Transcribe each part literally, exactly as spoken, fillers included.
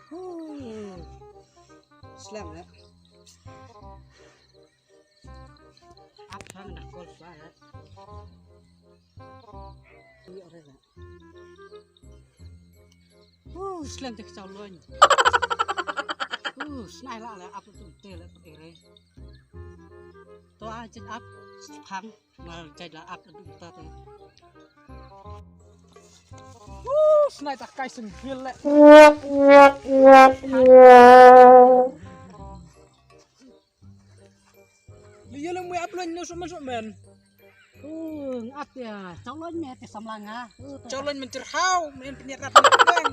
Huh. Slem leh. Ap hang da kol ba leh. Ui, ore leh. Huh, slem te ka chaw loin. Huh, snai la leh ap tu te leh tu ere. To a jin ap phang. Mal jai la ap dum ta te. Woo, snai ta kai sing bil le. Li yele mui ap loin ne sumen sumen. Woo, ap ya. Chau loin me te samlanga. Chau loin men tir hau, men piniat rat.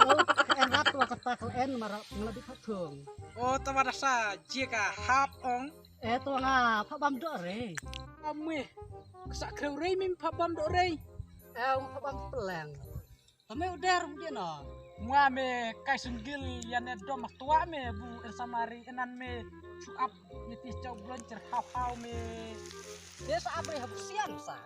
Oh, en rat wa kata ko en mara ngeladi patung. Oh, tawada sa jika hap ong. Eh, to nga phabam do re. Ame, ksa kreu re mim phabam do re. Eh, nga phabam peleng. Tame uder mungkin no. Nga me kai senggil ya ne dom tua me bu en samari enan me chuap me ti chau blon cher hau hau me. Dia sa abre habu siang sa.